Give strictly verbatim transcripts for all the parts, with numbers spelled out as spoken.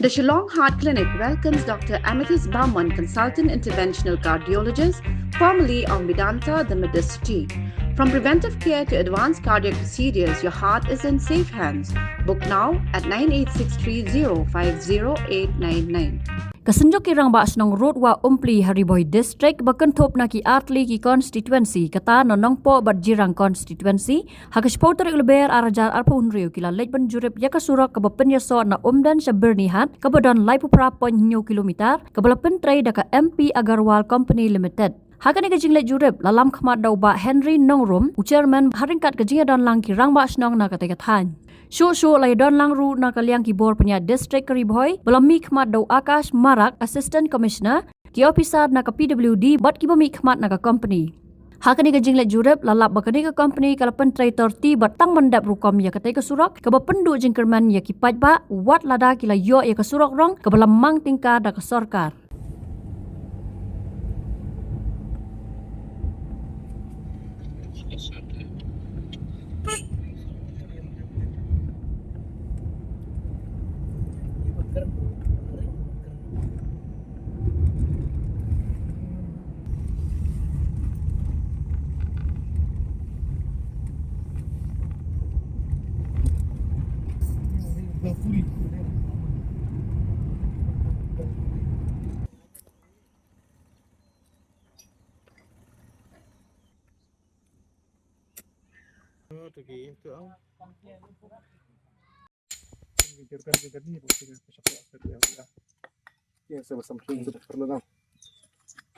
The Shillong Heart Clinic welcomes Doctor Amethyst Barman, Consultant Interventional Cardiologist, formerly of Medanta, the Medicity. From preventive care to advanced cardiac procedures, your heart is in safe hands. Book now at nine eight six three zero five zero eight nine nine. Ka Synjuk ki Rangbah Shnong Road Wah Umpli ha Ri Bhoi District ba kynthup na ki artylli ki constituency, kata na Nongpoh bad Jirang constituency, ha ka shiphew tarik Lber ar hajar arphew hynriew ki la leit ban jurip ïa ka surok kaba pynïasoh na Umden sha Byrnihat, kaba don laiphew phra point hynñiew kilometer, kaba la pyntrei da ka M P Agarwal Company Limited. Ha kane ka jingleit jurip la lam khmat da u Bah Henry Nongrum, u chairman, ha ryngkat ka jingïadonlang ki rangbah shnong na katei ka thaiñ. Shuh shuh la ïadonlang ruh na ka liang ki bor pynïaid district ka Ri Bhoi, ba la mih khmat da u Akash Marak, Assistant Commissioner, ki officer na ka P W D bad kiba mih khmat na ka company. Ha kane ka jingleit jurip la lap ba kane ka company ka la pyntrei torti bad tang ban dep rukom ïa katei ka surok, kaba pynduh jingkyrmen ïa ki paidbah, wat lada ki la ïoh ïa ka surok rong kaba la mang tyngka da ka sorkar.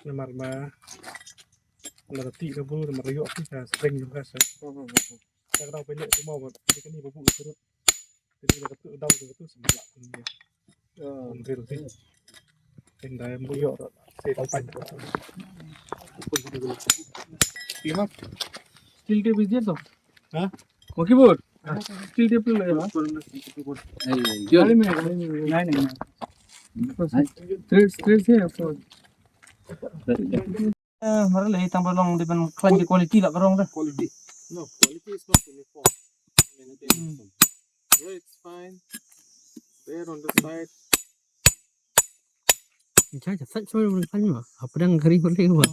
Namar ma, namar ti ka bu, namar ïoh ti ka sering juga sa. Ka dau pele tu mau ba, kani ba bu surut. Jadi ba tu dau tu tu sembelak tu. Ambil ti. Tendai yang bu ïoh. Saya dapat. Still tape is there though? Huh? Wakibur. Still tape le. गाड़ी में, गाड़ी में। नहीं, नहीं, नहीं। Threads, threads है आपको। Eh, mari lei tang ba long dei ban khlaiñ ki quality la ka rong da. Quality. No, quality is not uniform. Maintain uniform. Here it's fine. There on the side. Cha cha sach soi ban khlaiñ ma. Apa dang kari ban lei ma.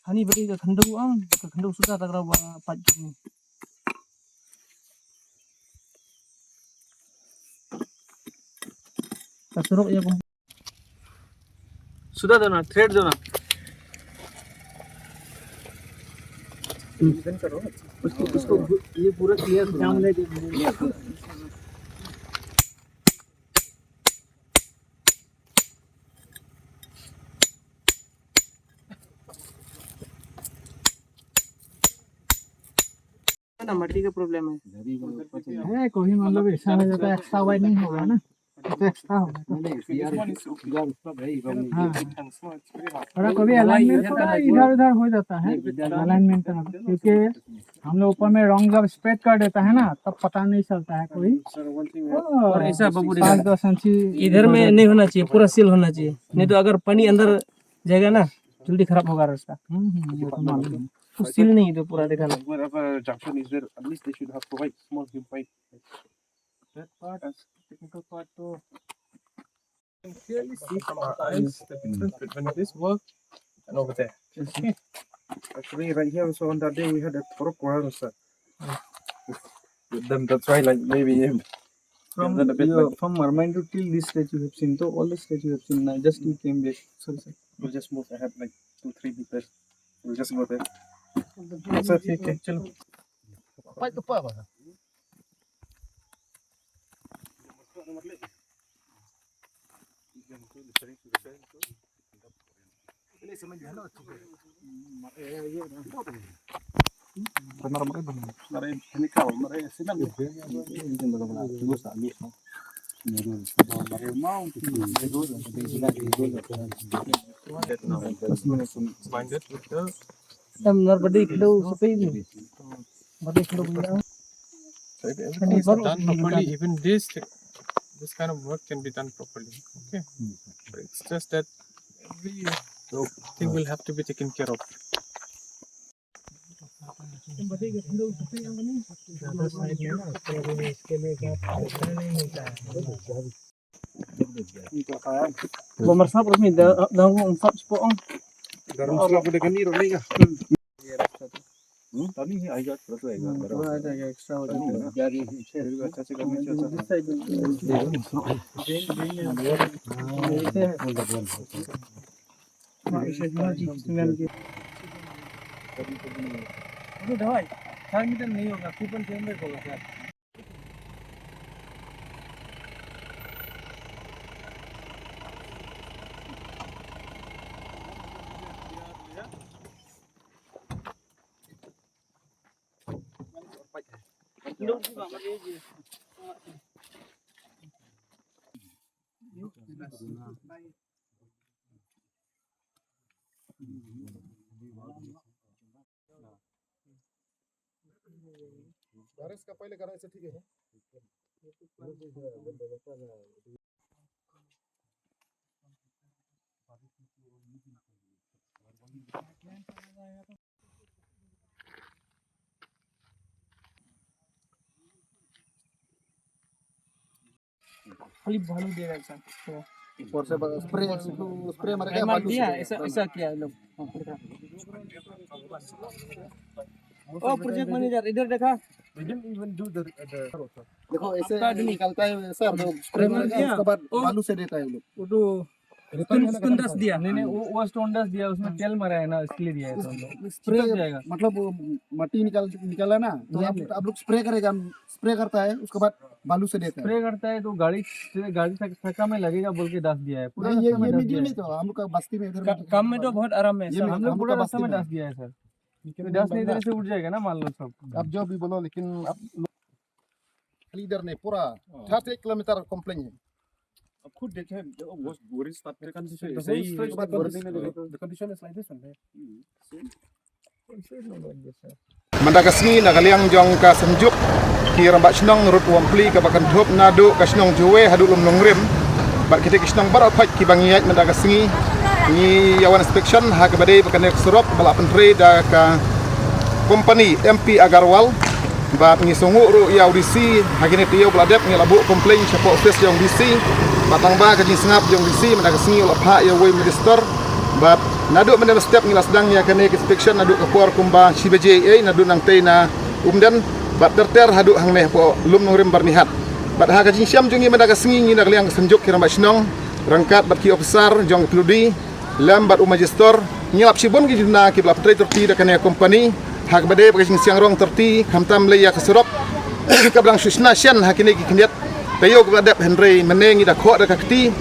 Hani ba dei ka khyndew ang, ka khyndew suda ta ka rong ba pat. Ka surok ïa kum. Suda do na, thread do na. उसको, उसको ये पूरा clear करो ना। ना, मट्टी का problem है। है, कोई मतलब ऐसा हो जाता है, एक्स्ट्रा वायर नहीं होगा ना, तो एक्स्ट्रा होगा। हाँ। और कोई अलाइनमेंट थोड़ा इधर उधर हो जाता है, अलाइनमेंट का, क्योंकि हम लोग ऊपर में रॉन्ग जब स्प्रेड कर देता है ना, तब पता नहीं चलता है कोई। और ऐसा बबू पाँच दस इंची इधर में नहीं होना चाहिए, पूरा सील होना चाहिए, नहीं तो अगर पानी अंदर जाएगा ना, जल्दी खराब होगा रास्ता। हम्म, हम्म, ये तो मालूम है। कुछ सील नहीं, तो पूरा देखा ना। Wherever junction is there, at least they should have provide small pipe. That part, as technical part, तो can clearly see from our eyes the difference between this work and over there. Okay. Actually, right here also on that day we had a thorough quarrel, sir. With them, that's why, like, maybe, um, from, yeah, from Marmain to till this stretch you have seen, so all the stretch you have seen, I just you came back. Sorry, sir. We'll just move ahead, like, two, three meters. We'll just go there. Sir, okay, okay, chalo. Em, nar badi kdo sepi ni. Badi kdo benda. So if everything is done properly, even this, this kind of work can be done properly. Okay. But it's just that everything will have to be taken care of. ज्यादा साइड में ना, इसके लिए क्या, नहीं मिलता है। Ba marsap ruh mi da da ngong sap spok ong. Darum sap da kani ruh ni ka. Hmm. Tani hi aiga, terus aiga. Hmm, terus aiga, extra ho jata hai. Tani hi na. Jari hi. Jari hi, acha se karne se acha. This side. Drain, drain hai. Aise hai. अरे भाई, चार मीटर नहीं होगा, ट्रिपल चैम्बर होगा सर। बारिश का पहले करा ऐसे ठीक है। खाली बालू दे रहा है सर। तो ऊपर से ब-, स्प्रे, स्प्रे मारेगा, मार बालू से दिया, देगा। ऐसा, ऐसा किया है लोग। हाँ, देखा। ओ, प्रोजेक्ट मैनेजर, इधर देखा। देखो, ऐसे आपका आदमी। निकलता है, ऐसा हम लोग स्प्रे करना मारेगा, दिया। उसके बाद ओ। बालू से देता है हम लोग। वो तो स्टोन, स्टोन डस्ट दिया। नहीं, नहीं, वो, वो स्टोन डस्ट दिया, उसमें तेल मारा है ना, इसलिए दिया है तो हम लोग। स्प्रे, चिपक जाएगा। मतलब, वो मट्टी निकाल, निकाला ना, तो ये आप, ले। आप लोग स्प्रे करेगा, हम स्प्रे करता है, उसके बाद बालू से देता है। स्प्रे करता है तो गाड़ी से, गाड़ी तक चक्का में लगेगा बोल के डस्ट दिया है, पूरा नहीं, ये, रास्ता में ये डस्ट मिडिल दिया में है। तो हम लोग का बस्ती में इधर का-, में काम में तो बहुत आराम है ये सर, में हम लोग हम लोग पूरा का रास्ता बस्ती में में। डस्ट दिया है सर। लेकिन तो डस्ट नहीं बंदा देने से उड़ जाएगा ना मान लो सब। आप जो भी बोलो, लेकिन आप लोग खाली इधर नहीं, पूरा हाँ। अठारह किलोमीटर कंप्लेन है। अब खुद देखे, जब वो बोरिंग स्टार्ट करे, कंडीशन ऐसे ही है। The condition is like this only. हम्म, same। Mynta ka sngi na ka liang jong ka Synjuk ki rangbah shnong ruh wan plie kaba kynthup naduh ka shnong Jowai haduh Lumnongrim. Bad kita ki shnong baroh khoit kiba ngi ïaid mynta ka sngi ngi ïa wan inspection ha kaba dei ba kane ka surok ba la pyntrei da ka company M P Agarwal. Bad ngi sngewnguh ruh ïa u D C, ha kine ki taïew ba la dep ngi la buh complain shapoh office jong u D C. Bad tang ba ka jingsngap jong u D C mynta ka sngi u la phah ïa uwei u magistrate. Bad naduh mynne mynstep ngi la sdang ïa kane ka inspection naduh ka por kumba shi baje ei, naduh nangtei na Umden bad ter ter haduh hangne hapoh Lumnongrim Byrnihat. Bad ha ka jingshem jong ngi mynta ka sngi ngi na ka liang ka Synjuk ki rangbah shnong ryngkat bad ki officer jong ka P W D lem bad u magistrate ngi lap shibun ki jingduna kiba la pyntrei thirty da kane ka company ha kaba dei ba ka jingsngew rong thirty khamtam lei ïa ka surok kaba dang shu shna shen ha kine ki khyndiat taïew kaba la dep, hynrei mynne ngi da khoh da ka kti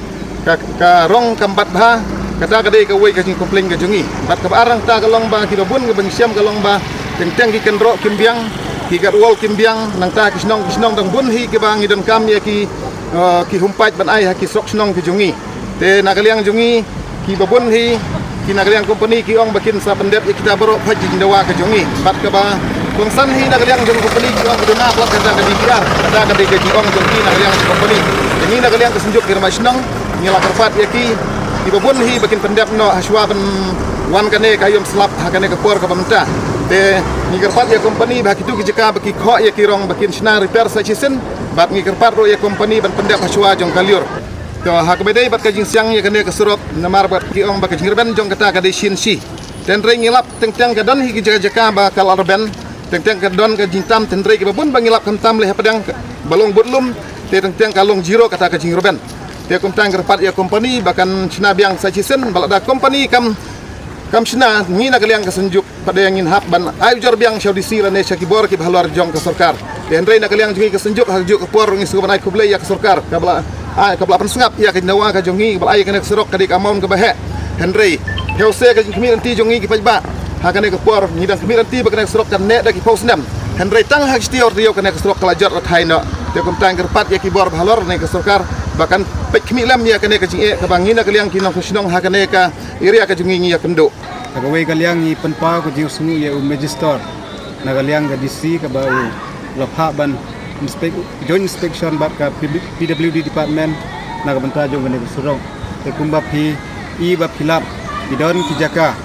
ka, ka rong kam bat bha. Kata ka dei kawei ka jingcomplain ka jong ngi. Bad kaba ar nangta ka long ba kiba bun kaba ngi shem ka long ba teng teng ki kynroh kim biang, ki guard wall kim biang, nangta ki shnong ki shnong dang bun hi kiba ngi donkam ïa ki, eh, ki humpait ban ai ha ki surok shnong ki jong ngi. Te na ka liang jong ngi kiba bun hi ki na ka liang company ki ong ba kin sa pyndep ïa kita baroh pha jingdawa ka jong ngi. Bad kaba kongsan hi na ka liang jong company ki ong ba duna palat kata ka D P R, kata ka dei ka jingong jong ki na ka liang jong company. Te ngi na ka liang ka Synjuk ki rangbah shnong ngi la kyrpad ïa ki kiba bun hi ba kin pyndep noh hashwa ban wan kane ka aïom slap ha kane ka por kaba mynta. Te ngi kyrpad ïa company ba ha kitu ki jaka ba ki khoh ïa ki rong ba kin shna repair sa shisien. Bad ngi kyrpad ruh ïa company ban pyndep hashwa jong ka lyiur. To ha kaba dei bad ka jingsiang ïa kane ka surok namar bad ki ong ba ka jingrben jong kata ka dei shin shi. Te hynrei ngi lap teng teng ka don hi ki jaka jaka ba ka la rben. Teng teng ka don ka jingtam, te hynrei kiba bun ba ngi lap khamtam lei hapdeng ba long bud lum. Te teng teng ka long zero kata ka jingrben. Te kumta ngi kyrpad ïa company ba kan shna biang sa shisien, ba lada company kam, kam shna, ngi na ka liang ka Synjuk pat de ngin hap ban ai ujor biang sha u D C lane sha ki bor kiba halor jong ka sorkar. Te hynrei na ka liang jong ngi ka Synjuk ha kajuh ka por ngi sngewbha ban ai khublei ïa ka sorkar kaba la, ai, kaba la pynsngap ïa ka jingdawa ka jong ngi kaba la ai ïa kane ka surok ka dei ka amount kaba heh. Hynrei hynrei sa ka jingkhmih lynti jong ngi ki paidbah ha kane ka por ngi dang khmih lynti ba kane ka surok kan neh da ki phew snem. Hynrei tang ha ki shi taïew ar taïew kane ka surok ka la jot la thait noh. Te kumta ngi kyrpad ïa ki bor ba halor ne ka sorkar ba kan peit khmih lem ïa kane ka jingeh kaba ngi na ka liang ki nongshong shnong ha kane ka area ka jong ngi ngi ïakynduh. Na kawei ka liang ngi pynpaw ka jingsngew ïa u magistrate na ka liang ka D C kaba u la phah ban inspect, joint inspection bad ka P W D department na ka bynta jong kane ka surok. Te kumba phi i ba phi lap ki don ki jaka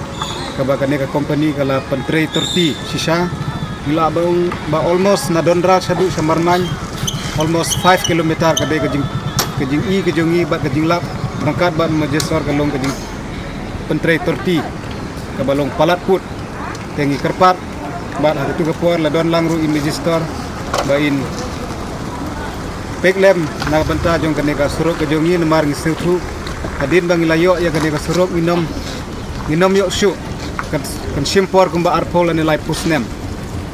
kaba kane ka company ka la pyntrei thirty shisha. Ngi lah ba, ba almost na Dondra shaduh sha Marnaiñ almost five kilometer ka dei ka jing ka jing-i ka jong ngi bad ka jinglap ryngkat bad Magister ka long ka jingpyntrei torti kaba long palat put. Te ngi kyrpad bad ha katu ka por la don lang ruh i Magister ba in pek lem na ka bynta jong kane ka surok ka jong ngi, namar ngi sngewthuh hadien ba ngi la ïoh ïa kane ka surok ngin ym, ngin ym ïoh shuh kan, kan shim por kumba arphew lane laiphew snem.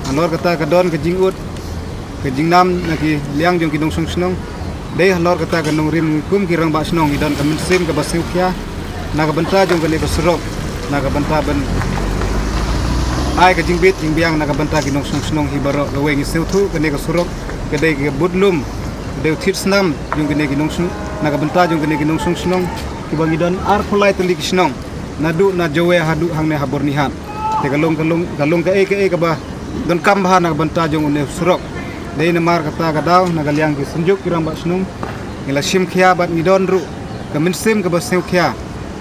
Halor kata ka don ka jingud ka jingnam na ki liang jong ki nongshong shnong. Dei halor kata ka nongrim kum ki rangbah shnong ngi don ka mynsiem kaba sngewkhia na ka bynta jong kane ka surok, na ka bynta ban ai ka jingbit jingbiang na ka bynta ki nongshong shnong hi baroh. Kawei ngi sngewthuh kane ka surok ka dei ka budlum, ka dei u thied snam jong kane ki nongshong, na ka bynta jong kane ki nongshong shnong kiba ngi don arphew lai tylli ki shnong, naduh na Jowai haduh hangne ha Byrnihat. Te ka long, ka long, ka long kaei kaei kaba donkam bha na ka bynta jong une u surok. Dei namar kata ka daw na ka liang ki synjuk ki rangbah shnong ngi la shim khia bad ngi don ruh ka mynsiem kaba sngewkhia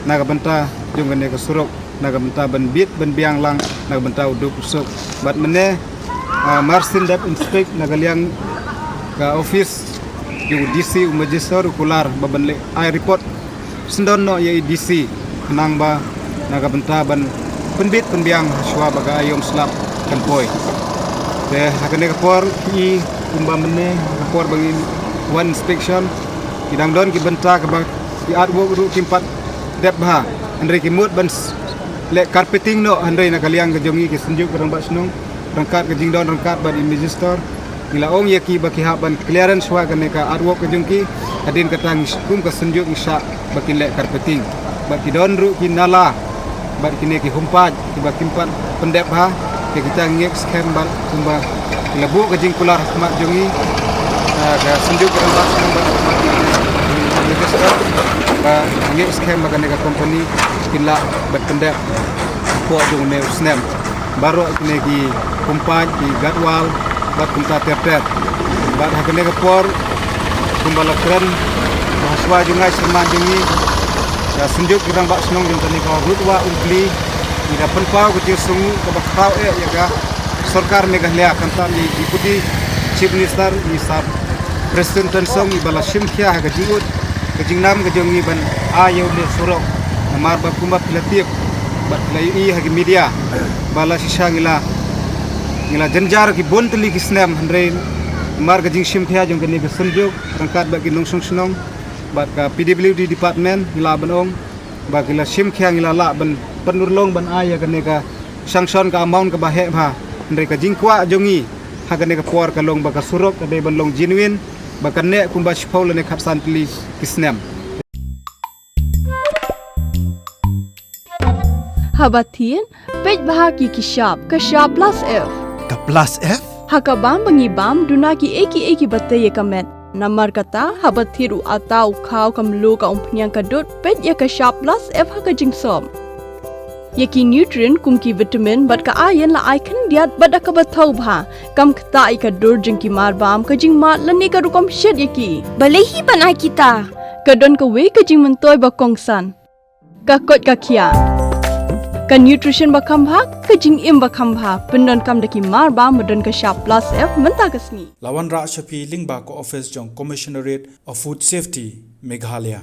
na ka bynta jong kane ka surok, na ka bynta ban bit ban biang lang na ka bynta u duk u suk. Bad mynne, ah, mar syn dep inspect na ka liang ka office jong u D C, u Magister u kular ba ban leh ai report syndon noh ïa i D C khnang ba na ka bynta ban pynbit pynbiang shuwa ba ka aïom slap kan poi. Te ha kane ka por ki, kumba mynne ha ka por ba ngin wan inspection, ki dang don ki bynta kaba ki artwork ruh kim pat dep bha, hynrei ki mut ban s-, leh carpeting noh, hynrei na ka liang ka jong ngi ki synjuk ki rangbah shnong ryngkat ka jingdon ryngkat bad i Magister ngi la ong ïa ki ba ki hap ban clearance shuwa kane ka artwork ka jong ki. Hadien kata ngi sh-, kum ka synjuk ngi shah ba kin leh carpeting. Bad ki don ruh ki nala bad kine ki humpaid kiba kim pat pyndep bha. Te kita ngi ngeit skhem bad kumba ki la buh ka jingkular ha khmat jong ngi, ah, ka synjuk ka rangbah shnong bad ha khmat jong ngi, Magister, ba ngi ngeit skhem ba kane ka company kin lah ban pyndep hapoh jong une u snem baroh kine ki humpaid, ki guard wall bad kumta ter ter. Bad ha kane ka por kumba la kren ha shuwa jong nga, syrman jong ngi, ka synjuk ki rangbah shnong jong kane ka Rudwa Umkli, ngi da pynpaw ka jingsngewnguh kaba khraw eh ïa ka sorkar Meghalaya, khamtam i Deputy Chief Minister i Sir Prestone Tynsong, iba la shim khia ha ka jingud ka jingnam ka jong ngi ban ai ïa une u surok. Namar ba kumba phi la tip bad phi la ïohi ha ki media ba la shisha ngi la, ngi la jynjar ki bun tylli ki snem, hynrei namar ka jingshim khia jong kane ka synjuk ryngkat bad ki nongshong shnong bad ka P W D department, ngi lah ban ong ba ki la shim khia, ngi la lah ban pynurlong ban ai ïa kane ka sanction, ka amount kaba heh bha. Hynrei ka jingkwah jong ngi ha kane ka por ka long ba ka surok ka dei ban long genuine, ba kan neh kumba shiphew lane khatsan tylli ki snem. Haba thied, peit bha ki ki shap, ka shap plus F. Ka plus F? Ha ka bam ba ngi bam, duna kiei kiei kiba tei ïa ka met. Namar kata, haba thied u atta, u khaw, ka mluh, ka umphniang, ka dud, peit ïa ka shap plus F ha ka jingsop. Ïa ki nutrient kum ki vitamin bad ka iron la ai khyndiat bad da kaba thaw bha. Kam ktah ïa ka dur jong ki mar bam, ka jingmad lane ka rukom shet ïa ki. Balei hi ban ai kita? Ka don kawei ka jingmyntoi ba kongsan. Ka koit ka khiah. Ka nutrition ba kham bha, ka jingim ba kham bha. Pyndonkam da ki mar bam ba don ka shap plus F mynta ka sngi. La wanrah sha phi lyngba ka office jong Commissionerate of Food Safety, Meghalaya.